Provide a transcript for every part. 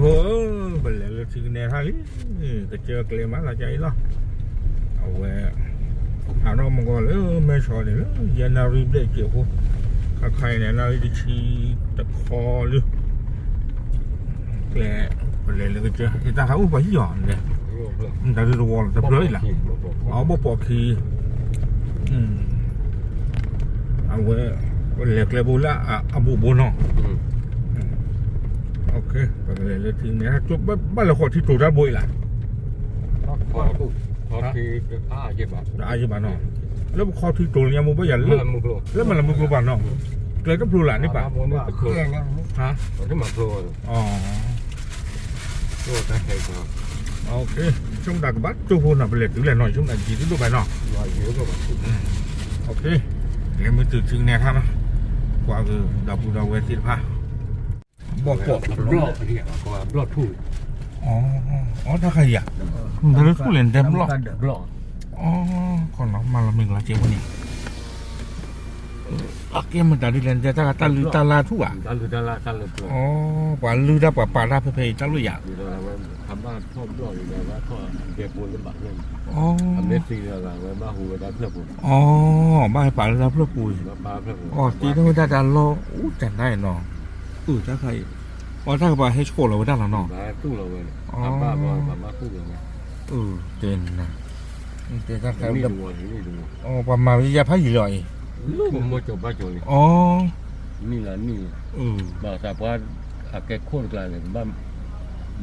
ဖိဧၢ, ပလဲၤလၢထံကနဲထၣ်လံ, ကစၢၢ်ကျဲမးလီၤကါအံၤလီၤ. အဝဲ ဟးထီၣ်မုၢ်ဂီၤလၢမဲဆီးန့ၣ်လၢ ယဲၢ်နၣ်ရံၣ်ဘျဲၣ်က့ၤအဃိ, ခါခါအံၤန့ၣ် နၣ်ရံၣ်တဆံတခီလၢ ကျဲ ပလဲၤလၢကစၢၢ် ယတၢ်ခါအိၣ်ပှၤဟံၣ်အီၤလဲၣ်, တၢ်ဒုးတဝီလီၤတဖျၢၣ်အံၤလၢ အဘီၣ်ပိာ်ခံ အဝဲ ပလဲၤကျဲဘိလၢအဘူးဘိနီၤ, ပကလဲၤလၢထံန့ၣ် ဘၣ်လဲၤဃီထံတိၤတၢ်ဘိအံၤလၢ်, တအါယံၤဘၣ်နီၤ, လၢပခီထံတိၤလၢညါမိၢ်ဘၣ်ယၤလၢ လၢမၤလၤမုကျိဘၣ်နီၤ, ကျဲတဖျိလၢ်န့ၣ်ဘၣ်, ဆိကမိၣ်တၢ်ကဘၣ်တိၢ်ဖိနီၤ ပလဲၤတုၤလဲၣ်နီၤ ဆိကမိၣ်တၢ်ယံၤဒိၣ်ဒိၣ်ဘၣ်နီၤ, လဲၤမ့ၢ်တုၤထံကနဲထၣ်နီၤ, ကွၢ်ကဒီပုၢ်ဒီဝဲၢ်သ့ၣ်တဖၣ်, ဘီၣ်ပိာ် အီ တၢ်ခါယၤ, နတၢ်လၢထူၣ်လဲၣ် နတဲဘျီၣ်, အီ ခီနီၤ မၤလီၤမ့ၢ်ကလီၤစဲးဖိန့ၣ်, အကဲမတၤဒ်လဲၣ် နတဲတၢ်ဂၤ တၢ်လုၢ်တၢ်လၢ်ထူၣ်ဧါ, အီ ပှၤလုၢ်တၢ်ပှၤပာ်တၢ်ဖဲဖဲအံၤ တၢ်လိၣ်ယၤ, အီ အီ ဘၣ်ဟဲပာ်လၢတၢ်ဖျၢၣ်ပူၤအံၤ, အီ တ့ထီၣ်ဝဲဒၣ်တၢ်လီၢ်အူတၢ်နါအံၤနီၤ, အုၣ်တၢ်ခါအံၤ, အီ တၢ်ကပၤဟဲဆှိးလီၤဝဲဒၣ်လီၤနီၤ, အီ တဲနၤ, တဲတၢ်ခါ, အီ ပှၤမၤဝဲယၤဖးယံာ်လီၤအံၤ, အီ ဘၣ်သးပှၤအကဲခိၣ်တကျါန့ၣ်, ဘၣ်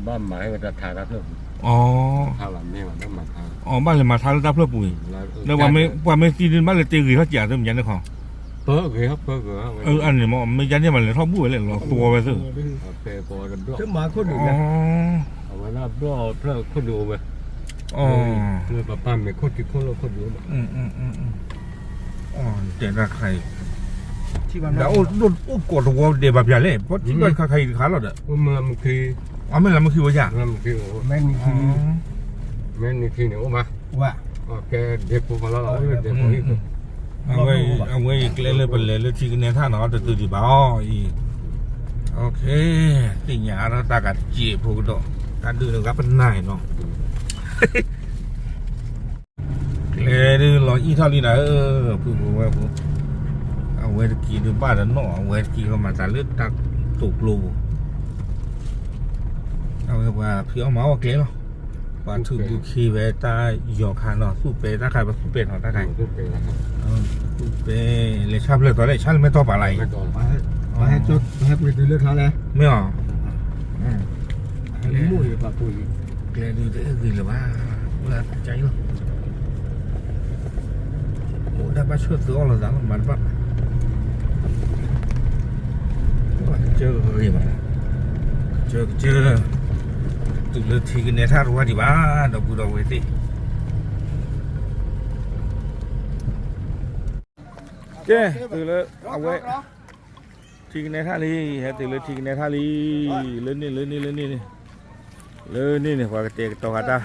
မၤဟဲဝဲတၢ်ထါတၢ်ဖျၢၣ်ပူၤ, အီ အီဘၣ်လဲၤမၤထါလၢတၢ်ဖျၢၣ်ပူၤအံၤ, လၢပှၤမ့ၢ်သံဒ်န့ၣ် ဘၣ်လဲၤတ့ဂ့ၤထီၣ်ကးသ့ၣ်မညါန့ၣ်ခီ, အန့ၣ်မ့ၢ်မ့ၢ်ယါန့ၣ်မးလဲၤထီၣ်ဘူၣ်ဝဲလဲၣ် လီၤသဝီဝဲသ့ၣ်, အဝဲဒၣ်ဘျီၣ်ဖျၢၣ်ခိၣ်ဒုးအိၣ်ဝဲ, အီ ပပၢ်မ့ၢ်ခိၣ်ထံခိၣ်လိၣ်ခိၣ်ဒုးအိၣ်ဘၣ်, တဲတၢ်ခါအံၤ, ဒီးအိၣ်ကိးတဝီဒဲးဘၣ်ပျၢ်လဲၣ် ပှၤထံၣ်ဘၣ်ခါခါအံၤတခါလီၤဒီး, မ့ၢ်လၢမုၢ်ခံ, အမ့ၢ်လၢမုၢ်ခံဝဲယါ, မ့ၢ်နံၤခံန့ၣ်အိၣ်ဘၣ်, ကဲဒဲးဖိဖီလီၤလီၤ, အဝဲအံၤကျဲလၢပလဲၤလၢထံကနဲထၣ်နီၤ တတုၤဒံးဘၣ်အီၤအံၤ, သ့ၣ်ညါအါထီၣ်တၢ်ကစ့းဖိကဒီး, တၢ်ဒုးလၢဂၤပနၢ်အံၤနီၤ ကျဲဒုးလီၤအံၣ်ထီၣ်လံနၤဧၢ, ဖုဖိဝဲၢ်ဖိ, အဝဲတက့ၤဒုးဘၣ်ဒီးနီၣ် အဝဲတက့ၤလီၤမၤသးလၢတၢ်သိၣ်ကျိပူၤ, အဝဲပှၤဖံးအီၣ်မၤအီၣ်ကျဲလီၤ, ပှၤထုးဘူးခ့ဝဲတၢ်ယီၤခါနီၤ သူၣ်ပဲတၢ်ခါ ပသူၣ်ပဲနီၤတၢ်ခါ, သူၣ်ပဲ, လဲၤဆါဖျၢၣ်သီလဲၣ် ဆါလၢမဲာ်တီၢ်ပာ်လၢအံၤ, ဟဲပှ့ၤတုၤလၢခါလဲၣ်, မ့ၢ်အီၤ ကျဲဒုးတအဲၣ်ဂ့ၤလၢၤဘၣ်, လၢကါအံၤလီၤ, အိၣ်ဒၣ်ဘၣ်ဆၢၣ်သၢအီၣ်လိာ်သးလီၤ မၤတဘၣ်, ကစၢၢ်ဂ့ၤဘၣ်, ကစၢၢ်ကစၢၢ်, တုၤလၢထံကနဲထၣ်တဝါဒံးဘၣ် ဒီပုၢ်ဒီဝဲၢ်သ့ၣ် ကဲ တုၤလၢအဝဲ ထံကနဲထၣ်လံ, ဟဲတုၤလၢထံကနဲထၣ်လံ, လၢန့ၣ် လၢန့ၣ် လၢန့ၣ်န့ၣ်, လၢန့ၣ်န့ၣ် ပှၤကတဲာ်ကတီၤဃာ်တၢ်,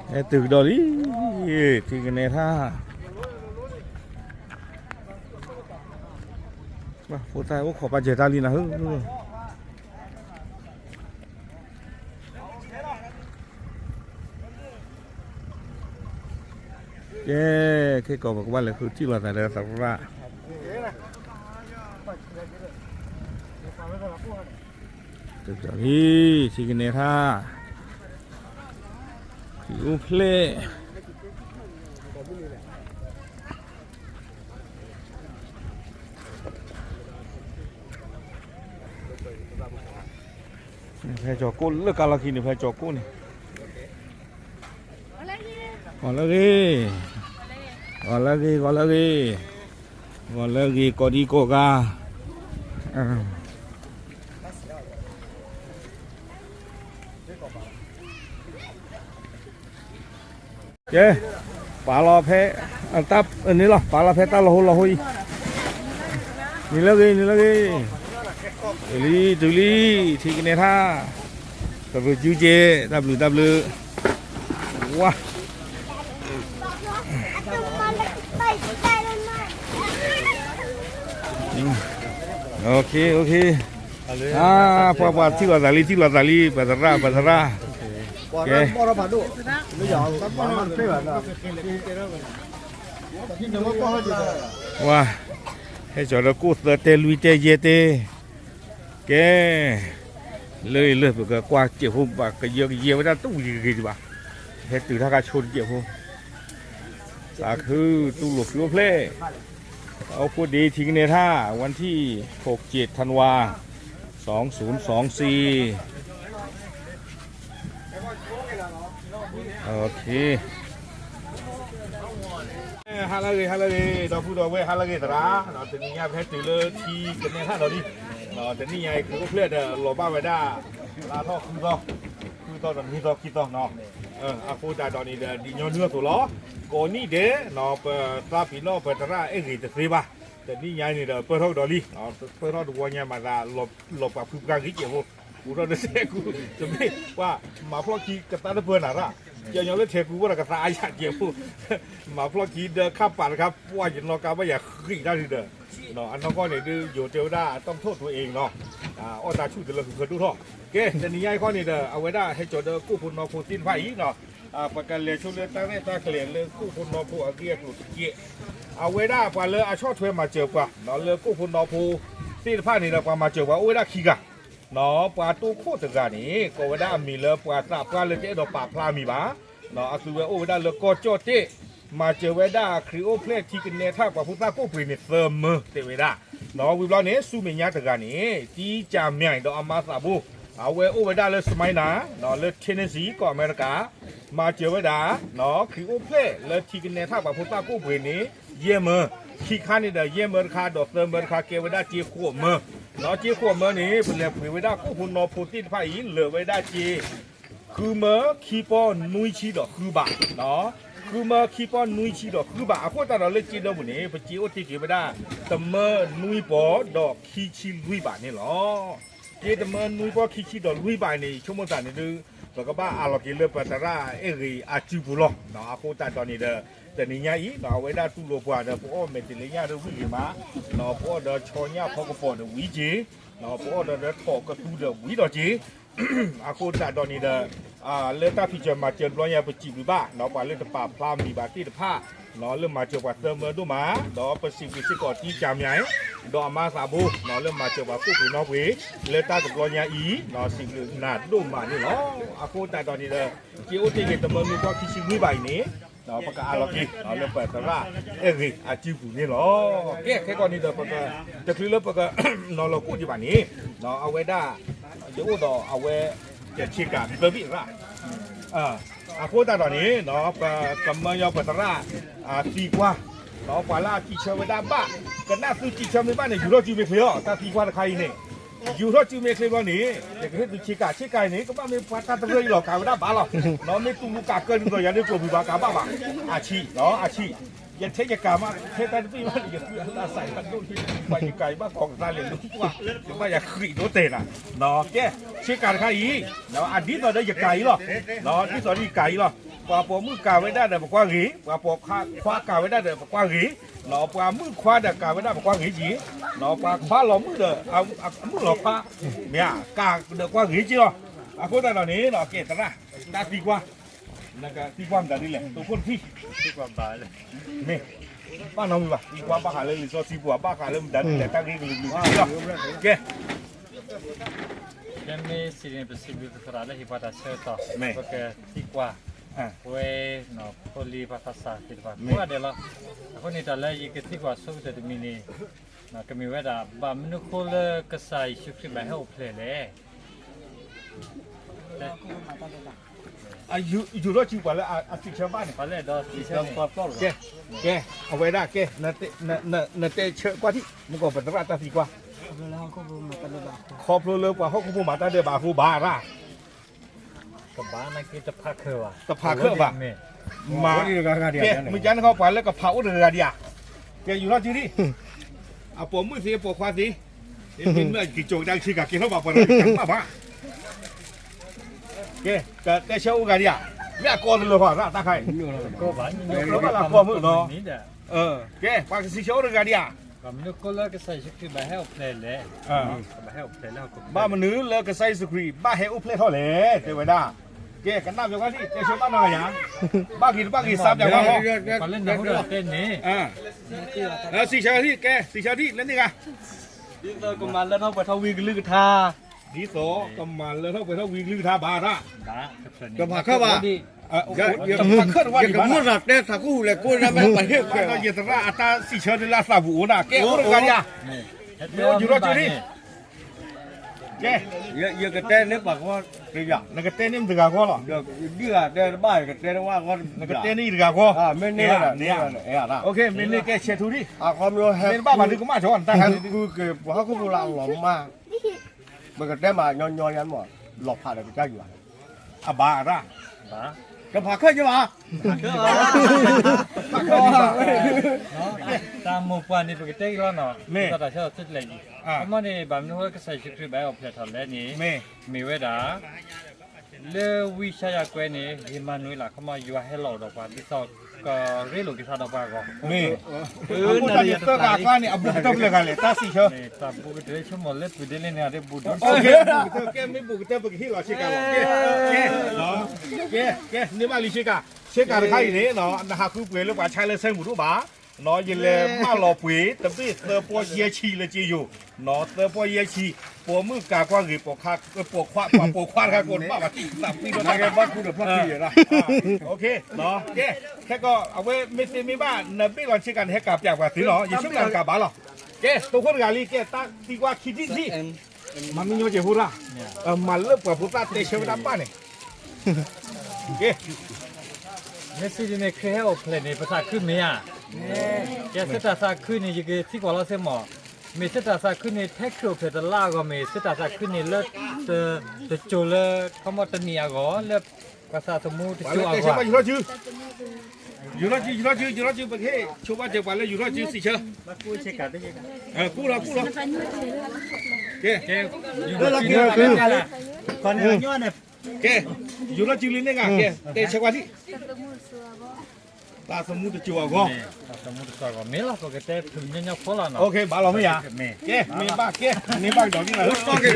ဟဲတုၤကဒီးလံ, ထံကနဲထၣ်, ဖိသၣ်အိၣ်ခိးပာ်စၢၤတၢ်လံနၤဧၢ ကဲ, ခဲကီးပကဘၣ်လဲၤဃုထံၣ်လိာ်သးဒီးသရၣ်, တုၤလံ ထံကနဲထၣ်, ခရံာ်အိၣ်ဖျဲၣ် ဖဲကၠီၤကိၣ်လၢကါလီၢ်ခံန့ၣ် ဖဲကၠီၤကိၣ်န့ၣ်, ဂီၤလၢဂ့ၤ, ဂီၤလၢဂ့ၤ, ဂီၤလၢဂ့ၤ, ဂီၤလၢဂ့ၤ ကိးဒံကိးဂၤ, ကဲ, ပာ်လီၤဖဲ, တၢ်န့ၣ်လီၤ, ပာ်လီၤဖဲတၢ်လီၤဟိလီၤဟိအံၤ, နံၤလၢဂ့ၤ နံၤလၢဂ့ၤ, တုၤလံ တုၤလံ, ထံကနဲထၣ်, တၢ်ဘျုးကၠူကဲ, တၢ်ဘျုး တၢ်ဘျုး, ဝါ အံၤ, OK OK အါ ပှၤပှၤထံၣ်လိာ်သးလံ ထံၣ်လိာ်သးလံ ပသရၣ် ပသရၣ် ကဲ ဝါ ဟဲကၠီၤဒီးကိၣ်သၢတဲလွံၢ်တဲယဲၢ်တဲ ကဲ လၢလၢပကကွၢ်စဲးဖိဘၣ် ကယၢကယဲဝဲဒၣ်တူၢ်လံဂ့ၤဒံးဘၣ် ဟဲတုၤထါခါဆိတစဲးဖိ သးခုတူၢ်လိာ်ဃုအိၣ်ဖျဲၣ် အိၣ်ဖှိၣ်ဒ့ထံကနဲထၣ် วันที่หกเจ็ดธันวา สองศูนย์สองสี่ โอเค ဟါလၢအဂ့ၤ ဟါလၢအဂ့ၤ ဒီပုၢ်ဒီဝဲၢ် ဟါလၢအဂ့ၤသရၣ် တနံၤညါပဟဲတုၤလၢထံကနဲထၣ်လီၤလံ တနံၤညါအံၤ ခရံာ်အိၣ်ဖျဲၣ်ဒီးလီၤဘၣ်ဝဲဒၣ် လါထီၣ်ဃုသီ ဃုသီဒီးနွံသီခံသီနီၤ အဃိသတးဒီးန့ၣ်ဒီး ဒ်ညီနုၢ်အသိးလီၤ ကိးနံၣ်ဒဲး ပသးပ့ၤနီၣ်ပသရၣ်အဲၣ်ဂ့ၤတသ့ဘၣ် တနံၤညါအံၤန့ၣ်ဒီး ပၢၢ်ထီၣ်ကဒီးလံ ပၢၢ်ထီၣ်တဝီညါမၤသး လီၤပှၤဖုပှၢ်ဂ့ၤကဲးဖိ ကူထီၣ်တစဲးကူ တမ့ၢ်ပှၤမၤဖျီၣ်ခံကသါတပၢၢ်နၤရၣ် ကညီလၢထဲကူဝဲဒီးကသါအါယၤကဲးဖိ မၤဖျီၣ်ခံဒီးခါပာ်တခါ ပှၤယနီၢ်ကါဘၣ်ယၤဃံးတၢ်ဒုဒီး အနီၢ်ကီၢ်န့ၣ်ဒုး ယိၤတဲဝဲဒၣ် ต้องโทษตัวเอง နီၤ အီၣ်တၢ်ဆူၣ်တလၢဃုာ်ဖၢဒိၣ်ထီၣ် ကဲ တနံၤညါအံၤခီန့ၣ်ဒီး အဝဲဒၣ်ဟဲကၠီၤဒီးကိၣ်ဖိနီဖိသ့ၣ်တဖၣ်အံၤနီၤ ပကလဲၤဆိလၢတၢ်ရဲၣ်တၢ်ကျဲၤလၢကိၣ်ဖိနီဖိအဂ့ၢ်အကျိၤတကဲး အဝဲဒၣ်ပှၤလၢအဆီၣ်ထွဲမၤစၢၤပှၤ လၢကိၣ်ဖိနီဖိသ့ၣ်တဖၣ်န့ၣ်ဒီး ပှၤမၤစၢၤပှၤအိၣ်ဝဲဒၣ်ခံဂၤ ပှၤတိခိၣ်တဂၤန့ၣ် ကိးဝဲဒၣ်အမံၤလၢပှၤသးပှၢ်လၢတအဲၣ်ဒိးပာ်ဖျါအမံၤဘၣ် အသုဝဲအိၣ်ဝဲဒၣ်လၢကီၢ်ကၠီၣ်တဲၣ် မၤစၢၤဝဲဒၣ်ခရံာ်အိၣ်ဖျဲၣ်ထံကနဲထၣ်ပှၤဖိသၣ်ကိၣ်ပှ့ၤန့ၣ်သၢမၢတဲဝဲဒၣ် ဝံၤဘျီန့ၣ် ဆူမဲာ်ညါတဂၤန့ၣ် တံကၠၤမၠဲၣ်ဒီးအမါသးဘိ အဝဲအိၣ်ဝဲဒၣ်လၢ Smyrna လၢ Tennessee ကီၢ်အမဲရကၤ မၤစၢၤဝဲဒၣ် ခရံာ်အိၣ်ဖျဲၣ်လၢထံကနဲထၣ်ပှၤဖိသၣ်ကိၣ်ပှ့ၤန့ၣ် ယဲၢ်မၢ ခံခါန့ၣ်ဒီး ယဲၢ်မၢတခါ ဒီးသၢမၢတခါ ကဲဝဲဒၣ်စ့ဃိးမၢ ဒီးစ့ဃိးမၢန့ၣ် ပလဲၤပှ့ၤဝဲဒၣ်ကိၣ်ဖိနီဖိသ့ၣ်တဖၣ်အံၤ လၢာ်ဝဲဒၣ်စ့ ဃုမၢခံပီနွံဆံဒီးဃုဘး ဃုမၢခံပီနွံဆံဒီးဃုဘး အဃိသတးဒီးလၢစ့ဒၢပူၤန့ၣ် ပစ့အိၣ်တ့ၢ်က့ၤဝဲဒၣ် တမၢနွံပီဒီးခံဆံလွံၢ်ဘးန့ၣ်လီၤ. စ့တမၢနွံပီခံဆံဒီးလွံၢ်ဘးန့ၣ် ယဆိကမိၣ်သးန့ၣ်ဒုး ပကဘၣ်အးလီၤက့ၤလၢပသရၣ်အဲၣ်ဂ့ၤအစုပူၤလီၤ. အဃိသတးဒီးန့ၣ်ဒီး တနံၤညါအံၤ အဝဲဒၣ်တူၢ်လိာ်ပှၤဒီး ပအီၣ်မဲာ်တ့ၢ်လၢညၣ်ဒီးဝံၣ်ဂ့ၤမး ပအီၣ်ဒီးဆီညၣ်ဖီကပီၤဒီးဝံၤက့ၤ ပအီၣ်ဒီးဒီးထီၣ်ကသူဒီးဝံၤဒီးက့ၤ အဃိသတးဒီးန့ၣ်ဒီး လၢတၢ်ဖံးစၢၤမၤစၢၤတဘျီညါ ပစံးဘျုးဘၣ် ပှၤလၢတပာ်ဖျါမံၤဘၣ်သ့ၣ်တဖၣ် လၢမၤစၢၤပှၤသၢမၢဒိၣ်မး ဒီးပစံးဘျုးစ့ၢ်ကီးတံကၠၤမၠဲၣ် ဒီးအမါသးဘိ လၢမၤစၢၤပှၤကိၣ်ပှ့ၤနီပှ့ၤ လၢတၢ်တဘျီညါအံၤ စံးဘျုးနၤဒိၣ်မးန့ၣ်လီၤ. အဃိသတးဒီးန့ၣ်ဒီး စ့အိၣ်တ့ၢ်က့ၤတမၢနွံပီခံဆံလွံၢ်ဘးအံၤန့ၣ် ပကအးလီၤက့ၤ လၢပသရၣ်အဲၣ်ဂ့ၤအစုပူၤန့ၣ်လီၤ. ကဲ ခဲကီးန့ၣ်ဒီး ပက တချုးလၢပက နီၤလီၤကိၣ်ဒံးဘၣ်န့ၣ် အဝဲဒၣ် ယအိၣ်ဒီးအဝဲ ယဆ့ကၤ ဘၢဘံၣ်ရၣ် အဃိသတးဒီးန့ၣ် ပကမၢညီပသရၣ် သံကွၢ် ပှၤလၢအစံးဆၢဝဲဒၣ်ဘၣ် ကနၣ်သုစံးဆၢမ့ၢ်ဘၣ်န့ၣ် ယူၤထီၣ်စုမ့ၢ်ချ့လီၤ တၢ်သံကွၢ်တခါအံၤန့ၣ် ယူၤထီၣ်စုမ့ၢ်ချ့ဘျီန့ၣ် ယကဟ့ၣ်သုဆ့ကၤ ဆ့ကၤအံၤန့ၣ် ကဘၣ်မ့ၢ်ပှၤတၢ်တရၢအံၤလီၤ ကၤဝဲဒၣ်ဘၣ်လီၤ မ့ၢ်တူၢ်မူကၤကၢဒ်သိးယၤဒ်ကျိၤပူၤဘၣ်ကၤဘၣ်ဘၣ် အဆံး အဆံး ယထဲယကၤမး ထဲတၢ်တဘ့ၣ်ဘၣ်န့ၣ် ယဃုအသးစၢ်ယၤဒိၣ်န့ၣ် ပှၤယကၤယဘၣ်ကီးကသါလဲၤလူၤကွၢ် ယဘၣ်ယၤဃံးဒိၣ်တဲာ်နၤ ကဲ ဆ့ကၤတခါအံၤ အဒ်သိးဒီးယကၤအံၤလီၤ ဒ်သိးဒီးယကၤအံၤလီၤ ပှၤပိာ်မုၣ်ကၤဝဲဒၣ်ဒီးပကွၢ်ဂ့ၤ ပှၤပိာ်ခွါကၤဝဲဒၣ်ဒီးပကွၢ်ဂ့ၤ ပှၤမုၣ်ခွါဒီးကၤဝဲဒၣ်ပကွၢ်ဂ့ၤက့ၤ ပှၤခွါလီၤမုၣ်ဒီး မုၣ်လီၤခွါ မ့ၢ်ဧါ ကၤဒီးကွၢ်ဂ့ၤက့ၤလီၤ အဃိသတးဒီးန့ၣ် ကဲသရၣ် တၢ်သံကွၢ် သံကွၢ်မတၤဒ်လဲၣ် တိာ်ခိၣ်တထံၣ် မ့ၢ် ဘၣ်နီတမံၤဘၣ် သံကွၢ်ဘၣ်ဃးလၢလံာ်စီဆှံပူၤ ဘၣ်ဃးလၢမတၤဒ်လဲၣ် တၢ်ဂ့ၢ်ကလုာ်ကလုာ်လီၤ ကဲ ယမ့ၢ်စံးန့ၣ် ပစံးဘျုးပသရၣ်လၢဟ့ၣ်ပှၤတၢ်ဆၢကတီၢ် ပကသံကွၢ် ဝဲ ဖိလံၤပှၤသးစၢ်သ့ၣ်တဖၣ် ကိးဂၤဒဲးလီၤ. အဃိန့ၣ်တၢ်လၢယကသံကွၢ်ဆိကတၢၢ်တမံၤန့ၣ် ကမ့ၢ်ဝဲဒၣ် ဘၣ်မနုၤဃိလၢကစၢ်ယ့ၣ်ၡူးခရံာ်ဘၣ်ဟဲအိၣ်ဖျဲၣ်လဲၣ် ယူၤထီၣ်စုပှၤလၢအစံးဆၢဘၣ်န့ၣ် ကဲ ကဲ အဝဲဒၣ်ကဲ နတဲဆၢကွၢ်ထံၣ် မ့ၢ်ကီးပသရၣ်တၢ်သံကွၢ် ခီဖျိလၢပှၤဟီၣ်ခိၣ်ဖိမၤတၢ်ဒဲးဘးအဃိဘၣ်ရၣ် ကဘၣ်နာ်က့တဖးခၢၣ်ဘၣ် တဖးခၢၣ်ဘၣ် မ့ၢ် ကဲမ့ၢ်ကန့ၣ်ခီ ပှၤလၢကဖးအိၣ်တဂၤဂၤဒံးဧါ ကဲယူၤထီၣ်စုဒံး အပိာ်မုၣ်သ့ အပိာ်ခွါသ့ မ့ၢ်မ့ၢ်က့ၤကၠီၤကဒါဆ့ကၤကဲထီၣ်ဘၣ်ပှၤတဂၤဘၣ် ကဲ ကတဲဆၢအိၣ်ဂၤဒံးဧါ မ့ၢ်အကီတလၢၤဘၣ်ရၣ်တၢ်ခါအံၤ ကဘၣ်လၢအကီမုၣ်နီၤ ကဲ ပှၤကစံးဆၢအိၣ်တဂၤဒံးဧါ ဘၣ်မနုၤအဃိလၢကစၢ်ယ့ၣ်ၡူးခရံာ်ဘၣ်ဟဲအိၣ်ဖျဲၣ်လဲၣ်, ဘၣ်မနုၤလၢကစၢ်ယ့ၣ်ၡူးခရံာ်ဘၣ်ဟဲအိၣ်ဖျဲၣ်ထီၣ်လဲၣ် တဲဝဲဒၣ်. ကဲ ကနၣ်ပယီၤခါဒံၣ် တဲဆၢဘၣ်နီၢ်ဂၤယၤ, ဘၣ်ဂ့ၤတဘၣ်ဂ့ၤ စးပၠးဘၣ်ဃီ, ပှၤလၢနၢ်ဟူဒီးတဲန့ၣ်, စံးဆၢထံၣ် ကဲ စံးဆၢထံၣ် လၢန့ၣ်ဂၤ ဒ်သိးကမၤလၢထီၣ်ပှဲၤထီၣ်ဝံၤကလုၢ်ကထါ, ဒ်သိးကမၤလၢထီၣ်ပှဲၤထီၣ်ဝံၤကလုၢ်ကထါဘၣ်ဒၣ်, ကဖးခၢၣ်ဘၣ်, ယကမ့ၢ်သးတဲသးကူၣ်လဲၤကိးနမ့ၢ်ပှၤဟ့ၣ်ခွဲးဘၣ်, ယသရၣ်အတၢ်စံးဆၢဒ်လၢသးပူၤအိၣ်ဒၣ် ကဲ အိၣ်တဂၤယၤ, ယူၤထီၣ်ကၠူလံ, ကဲ ယကတဲန့ၢ်ပှၤဂီၢ်တယၤ, နကတဲန့ၢ်မတဂၤဂီၢ်လီၤ, ဒ်ဂၤတဲတဘၣ် ယကတဲတဝၣ်ဂီၢ်, နကတဲန့ၢ်ယတဂၤဂီၢ်, မ့ၢ်န့ၢ်, မ့ၢ်န့ၢ်ကဲဆဲးထူဒံၣ်, အခီပညီဟဲ မ့ၢ်တဘၣ်ဘၣ်ဒုကမၣ်ကၠီ နတၢ်ဟဲ ပှၤဟီၣ်ခိၣ်ဖိလၢအလီၤမၢ် ပကတဲမးညီညီယါမး, လီၤဖးဒီးကစၢ်ယွၤ, အဘၣ်ရၣ်, ကဖးခၢၣ်ယဘၣ်, တၢ်မိၢ်ပှၢ်န့ၣ် ပကတဲက့ၤလီၤနီၤ, တၢ်တၢ်ဆၢထီၣ်လၢယံၤ, အခီပညီန့ၣ် ဘၣ်မနုၤဃိကစၢ်ယ့ၣ်ၡူးခရံာ်ဘၣ်ဟဲအိၣ်ဖျဲၣ်ထီၣ်လဲၣ်န့ၣ်, မ့ၢ်ဝဲဒၣ် လၢဝံယၡါယၤကွဲးန့ၣ် ဧ့မၤနူၤအ့လး အခီပညီယွၤဟဲလီၤအိၣ်ဒီးပှၤ ဒ်သိးကရ့လိာ်က့ၤသးဒီးပှၤအဂီၢ်, မ့ၢ်, အဃိသတးန့ၣ် သၢဂၤအကျါန့ၣ် အဘူးကတၢၢ်ဖဲလဲၣ်ဂၤလဲၣ် တၢ်စံးဆၢ, တၢ်ဘူးကတၢၢ်ဆိကမိၣ်လၢပူၤဒ့လၢန့ၣ် အဒ့ဘူးဒိၣ်, ကဲမ့ၢ်ဘူးကတၢၢ် ပကဟ့ၣ်လီၤဆ့ကၤလီၤ, ကဲ, ကဲ, ကဲ, န့ၢ်ဘၣ်လံဆ့ကၤ, ဆ့ကၤတခါအံၤန့ၣ် နဟးဃုပှ့ၤလၢပှၤဆါလၢဆဲမုၢ်ဒိၣ်ဘၣ်, ယလဲၤမၢလီၤပှ့ၤ တဘ့ၣ်သၢပီၢ်ယဲၢ်ဆံလၢက့ယိာ်, သၢပီၢ်ယဲၢ်ဆံ, ပိာ်မုၣ်ကၤကွၢ်ဂ့ၤ ပိာ်ခွါ, ပိာ်ခွါတခါကိးနဘၣ်ဘၣ် တံၢ်သးပှံၢ်ဒီး ကဲ, ခဲကီး အဝဲမ့ၢ်သ့မ့ၢ်ဘၣ် နဘ့ၣ်လီၤဆ့ကၤ နဟဲကၤပျးပှၤသ့လီၤ, ယဆိကမိၣ်ကၤဘၣ်လီၤ, ကဲ, တိခိၣ်တဂၤလံ ကဲ တၢ်သံကွၢ်ခံထံၣ်တထံၣ်, မၤမ့ၢ်ညီကဲးဖိရၣ်, မၤလၢပှၤဖိသၣ်တဲဆၢဝဲဒၣ်ဘၣ်န့ၣ်, ကဲ မ့ၢ်စံးဒ်န့ၣ် ခရံာ်ဟဲအိၣ်ဖျဲၣ်န့ၣ် ပသးခုမ့ၢ်ဧါ, ကဲ သုတၢ်သးခုန့ၣ် ယကသံကွၢ်လီၤစ့ၢ်မး, မ့ၢ်သုတၢ်သးခုန့ၣ် ထဲခရံာ်အိၣ်ဖျဲၣ်တလါအဂီၢ် မ့ၢ်သုတၢ်သးခုန့ၣ်လၢ တစိၤလၢ ခီမီတနံၣ်အဂီၢ် လၢပှၤသးသမူတစိၤအဂီၢ်, ယူၤထီၣ်စု ယူၤထီၣ်စု ယူၤထီၣ်စု ပကဟ့ၣ်ဆိဘၣ်စၢၤပှၤလၢယူၤထီၣ်စုစံးဆၢ, ကူၣ်လီၤ ကူၣ်လီၤ, ကဲ, ကဲ, ယူၤထီၣ်စုလံန့ၣ်ဂၤ ကဲ တဲဆၢကွၢ်ဒံး, သးသမူတစိၤအဂီၢ်, မ့ၢ်လီၤပကတဲဖုၣ်ညီညီဖိလီၤနီၤ, ကဲ မ့ၢ်ဘၣ်ကဲ, မ့ၢ်ဘၣ်ကဒီးဒ်နၤဧၢ,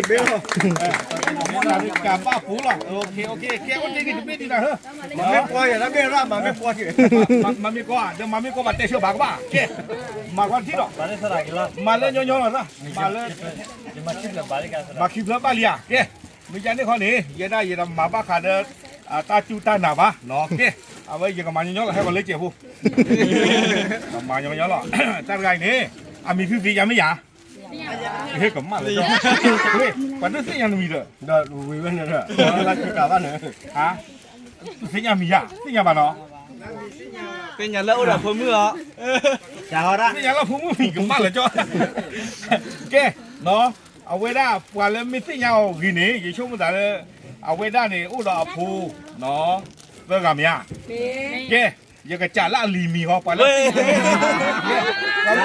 ကဘၣ်ပူၤလီၤ, ကဲ အိၣ်တ့ၢ်ဂ့ၤတဘ့ၣ်ဒ်နၤဧၢ, မၤမ့ၢ်ကွီၢ်, ဒီးမၤမ့ၢ်ကွီၢ်ဘၣ်တဲဆၢဘၣ်ကဘၣ်, ကဲ, မၤကွၢ်ထံၣ်ဒီး, မၤလၢညီညီလီၤ, မၤလၢ မၤခံဖျၢၣ်ဘၣ်လံဧါ, ကဲ, မ့ၢ်ယၤန့ၣ်ခီန့ၣ် ယဲဒၣ်ယဲဒၣ်မၤဘၣ်ဃးဒီး တၢ်စူၢ်တၢ်နာ်ဘၣ်, ကဲ, အဝဲယကမၤညီညီလီၤ ဟဲဂီၤလၢစဲးဖိ, မၤညီညီလီၤ, တၢ်တဂၤအံၤန့ၣ် အမံၤဖုၣ်ဖံးယၤမ့ၢ်ယၤ, ဟဲကမၣ်လၢ ပှၤတသ့ၣ်ညါနမံၤဒီး, ဒီးဝံၤဝဲန့ၣ်ဒီး, ဘၣ်န့ၣ်, သ့ၣ်ညါမံၤယၤ သ့ၣ်ညါဘၣ်နီၤ, သ့ၣ်ညါလၢအိၣ်ဒီးဖိမုၣ်အီၤ, သ့ၣ်ညါလၢဖိမုၣ်မံၤကမၣ်လၢကၠီ, ကဲ, အဝဲဒၣ်ပှၤလၢမ့ၢ်သ့ၣ်ညါအီၤဂ့ၤန့ၣ် ယဆိကမိၣ်သးလၢ အဝဲဒၣ်န့ၣ် အိၣ်ဒီးအဖိ သၢဂၤမ့ၢ်ဧါ, ကဲ, ယကစးလၢအလံၤမံၤဟီ ပှၤလၢ ပှၤလၢ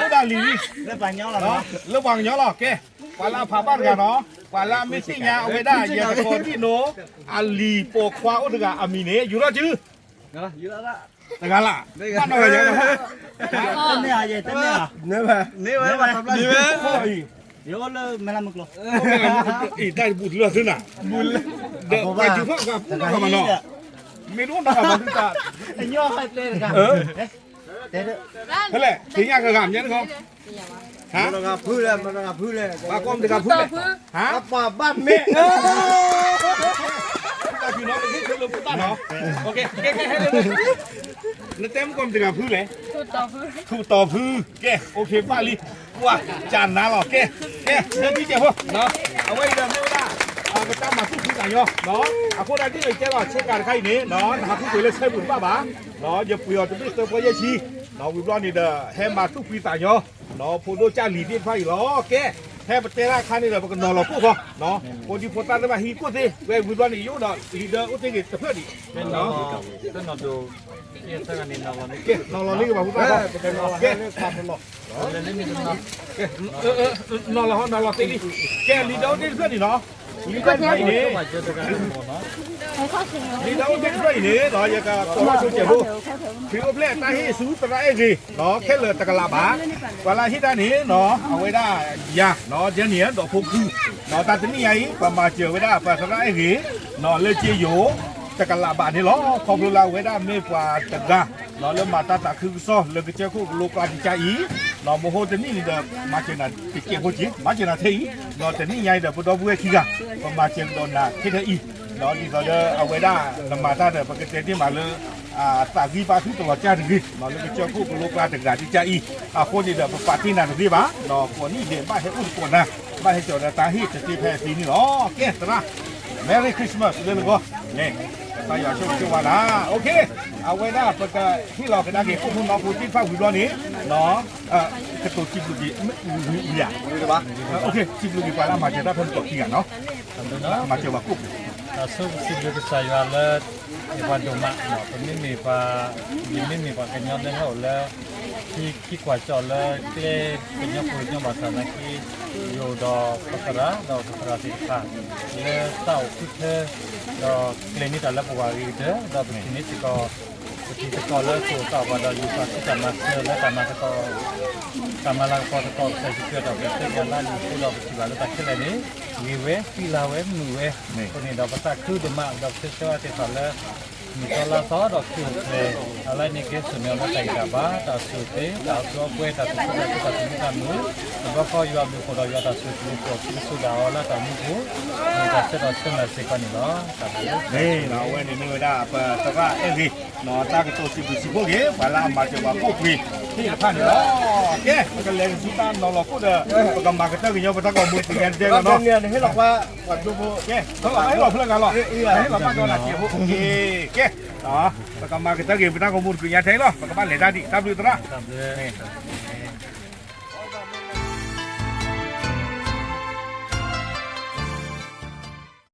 အိၣ်ဒီးအလံၤ, လၢပှၤကညီလီၤ, ကဲ, ပှၤလၢအဖးဘၣ်တဂၤနီၤ, ပှၤလၢအမ့ၢ်သ့ၣ်ညါအဝဲဒၣ် ယကကိးဒံၣ်နိ အလံၤပိာ်ခွါအိၣ်တဂၤအမံၤန့ၣ် ယူၤထီၣ်စု တဂၤလၢ်, ဘၣ်နီၢ်ဂၤယၤ, တမ့ၢ်ဧါ, တမ့ၢ်ဧါ, မ့ၢ်ဝဲ, မ့ၢ်ဝဲ, ယအိၣ်လၢမဲၢ်လးမုၢ်ကျိၤ, တၢ်တဘူၣ်တလၢာ်သုနၤ, ဒီးပှၤယူၤထီၣ်ဂၤပူၤနီၢ်ဂၤဘၣ်နီၤ, မ့ၢ်တအိၣ်နီၢ်ဂၤဘၣ်သုတၢ်, ဖဲလဲၣ် သ့ၣ်ညါဂၤဂၤမ့ၢ်န့ၣ်ခီ, မတဂၤဖုလဲၣ်, မတဂၤဖုလဲၣ်, ဘၣ်ကိးမတဂၤဖုလဲၣ်, ပှၤဘၣ်မ့ၢ် တၢ်ဖုနီၤ ပကဟ့ၣ်ဆိလၢဖိသၣ်နီၤ, ကဲ ကဲ ကဲ ဟဲလၢ နတဲမ့ၢ်ကိးမတဂၤဖုလဲၣ်, ထူးတီၤဖု, ကဲ အိၣ်ခ့ဘၣ်လံ, ကွၢ် ကနၤလီၤ ကဲ, ကဲ လၢတံၢ်ကဲးဖိ, အဝဲအံၤဒီးမ့ၢ်ဝဲဒၣ် ပတၢ်မၤသူၣ်ဖှံသးညီ, အဃိဒၣ်ဒ်န့ၣ်ကဲလီၤ ဆ့ကၤတခါအံၤန့ၣ် နဟးဃုပှ့ၤလၢဆဲပူၤတဘၣ်ဘၣ်, ယပှ့ၤအီၤတဘ့ၣ်သၢပီၢ်ယဲၢ်ဆံ, ဝံၤဘျီန့ၣ်ဒီး ဟဲမၤသူၣ်ဖှံသးညီ ဖိဒိၣ်ကၢ်လံၤသ့ၣ်တဖၣ်အံၤလီၤ, ကဲ, ဖဲပတဲတၢ်အခါန့ၣ်ဒီး ပကနီၤလီၤကိၣ်ဃီ, ဖိဒံဖိသၣ်သ့ၣ်တဖၣ်ဟံးကိၣ်သ့, ဝဲဝံၤဘျီန့ၣ် ယအိၣ်ဒီးလံာ်ဒၢအိၣ်တ့ၢ်ဂ့ၤတဖျၢၣ်ဒံး, တနီၤဒိၣ် ကဲ နီၤလီၤလံကဘၣ်ဖုသၣ်, ကဲ, နီၤလီၤဟီ နီၤလီၤသ့လံ, ကဲ လံာ်ဒိတ့ၢ်တဖျၢၣ်န့ၣ်နီၤ, လံာ်ဒိတ့ၢ်တဖျၢၣ်အံၤန့ၣ်, လံာ်ဒိတ့ၢ်တဖျၢၣ်အံၤန့ၣ်နီၤ ယကကိးလီၤဆိကဲးဖိ, ဖံအိၣ်ဖျဲၣ်တၢ်ဟ့ၣ်ဆူသရၣ်အဲၣ်ဂ့ၤ, ခဲလၢာ်တကလးဘး, ပှၤလၢဟ့ၣ်တၢ်န့ၣ်နီၤ အဝဲဒၣ်ယၤ, ဒဲနံၣ်ဒီးဖိခု, တၢ်တနံၣ်ညါအံၤ ပမၤစၢၤဝဲဒၣ်ပသရၣ်အဲၣ်ဂ့ၤ, လၢက့ယိၤ, တကလးဘးန့ၣ်လီၤ. ခီဖျိလၢအဝဲဒၣ်မ့ၢ်ပှၤတဂၤ လၢမၤတၢ်သးခုကစီၣ်လၢကစၢၢ်ခိၣ်ကလိကျါတကါအံၤ, မဟိတနံၣ်န့ၣ်ဒီး မၤစၢၤနၤတကဲးဖိက့ၤ, မၤစၢၤနၤထဲအံၤ, တနံၣ်ညါအံၤဒီး ပဒီပုၢ်ဝဲၢ်ခံဂၤ, ပမၤစၢၤကဒီးနၤထဲထဲအံၤ, ဒ်သိးဒီးအဝဲဒၣ်နမၤတၢ်ဒီး ပကတဲတ့ၢ်မးလၢ သးဂံၢ်ဘါထုကလီၤစၢ်တဂ့ၤ, လၢကစၢၢ်ခိၣ်ကလိကျါတဂၤတကါအံၤ, အဃိန့ၣ်ဒီး ပပာ်တ့ၢ်နၤတသ့ဘၣ်, ကိးနံၣ်ဒဲး ဘၣ်ဟဲအိၣ်သကိးနၤ, ဘၣ်ဟဲကၠီၤဒီးတၢ်ဟ့ၣ်တသ့ဖဲအသ့န့ၣ်လီၤ. ကဲသရၣ်, Merry Christmas လၢနဂီၢ်, ကစၢ်ယွၤဆိၣ်ဂ့ၤဆိၣ်ဝါနၤ, အဝဲဒၣ်ပကဟ့ၣ်လီၤကဒါက့ၤ ခိၣ်ဖိနီဖိသ့ၣ်တဖၣ်ဝံၤဘျီန့ၣ်, ကတိၤစံးဘျုးက့ၤ, ဝံၤဧါ, စံးဘျုးက့ၤပှၤလၢအမၤစၢၤတၢ်ဖဲန့ၣ်ကိးခံဂၤနီၤ, မၤစၢၤပှၤကိးပူၤ, တၢ်ဆိကစံးဘျုးကစၢ်ယွၤလၢ ယပှၤဒိၣ်မး, ပမ့မ့ၢ်ပှၤ, ယမ့မ့ၢ်ပှၤကညီလၢဟဲအိၣ်လၢ ထံခံကွၢ်ကၠီၣ်လၢကျဲကညီဖိကညီဘၣ်ဆၣ်သနာ်က့, ယအိၣ်ဒီးပသရၣ်, ဒီးပသရၣ်သ့ၣ်တဖၣ် လၢတၢ်အိၣ်ဃုထၢ, ဒီးကျဲၤန့ၢ်တၢ်လၢပဂီၢ်အဂ့ၤကတၢၢ်, ဒီးပထံၣ်န့ၢ်စ့ၢ်ကီး, ပထံၣ်စ့ၢ်ကီးလၢကအိၣ်သးပှၤဒီး ယသးခုတၢ်မၤစၢၤလၢတၢ်မၤသကိး, တၢ်မၤလၤကပီၤသကိး ကစၢ်ယ့ၣ်ၡူးခရံာ်အတၢ်အိၣ်ဖျဲၣ်သ့ၣ်ညါလၢအလံာ်အဃိဒီး ပထံၣ်ဘၣ်လၢတၢ်ခဲလၢာ်န့ၣ်, ဂ့ၤဝဲ, သံလၤဝဲ, မုာ်ဝဲ, အဃိန့ၣ်ဒီး ပသးခုဒိၣ်မး ဒီးပဆၢဂ့ၤဆၢဝါသ့ၣ်တဖၣ်လၢ နံၣ်သီလါသီဒီးခရံာ်အိၣ်ဖျဲၣ်, အလါန့ၣ်ကဲစိာ်န့ၢ်အီၤလၢတၢ်ဂံၢ်တၢ်ဘါ, တၢ်ဆိၣ်ဂ့ၤ, တၢ်အီၣ်ကူအီပှဲၤ, တၢ်သူၣ်ခုသးခု, တၢ်သမံသမိး, တဘျီဃီယွၤအဘျုးအဖှိၣ်ဒီးယွၤတၢ်ဆိၣ်ဂ့ၤအဃိ ပကဆိၣ်ဒၣ်အီၤလၢတၢ်မူပူၤ, မ့ၢ်တၢ်ဆၢဒီးဆၢနၤစ့ၢ်ကီးန့ၣ်လီၤ. တၢ်ဘျုး, အဝဲန့ၣ်မ့ၢ်ဝဲဒၣ်ပသရၣ်အဲၣ်ဂ့ၤ, တၢ်ကတိၤစံးဘျုးစံးဖှိၣ်က့ၤ ပှၤလၢအမၤစၢၤပှၤကိးပှ့ၤသ့ၣ်တဖၣ်န့ၣ်လီၤ. ကဲ ပကလဲၤဆူတၢ်နီၤလီၤခိၣ်ဒီး ပကမၤကတၢၢ်ကညီပတၢ်ဂီၤမူတကယၤန့ၣ်တဲလီၤနီၤ, ကဲ, ဟဲလီၤဖဲလဲၣ်ဂၤလီၤ, ဟဲလီၤဘၣ်ဒီးနၤကဲးဖိ, ကဲ, ပကမၤကတၢၢ်က့ၤပတၢ်ဂီၤမူတကယၤထဲအံၤလီၤ, ပကဘၣ်လဲၤတၢ်ဒံး, တၢ်ဘျုးသရၣ်.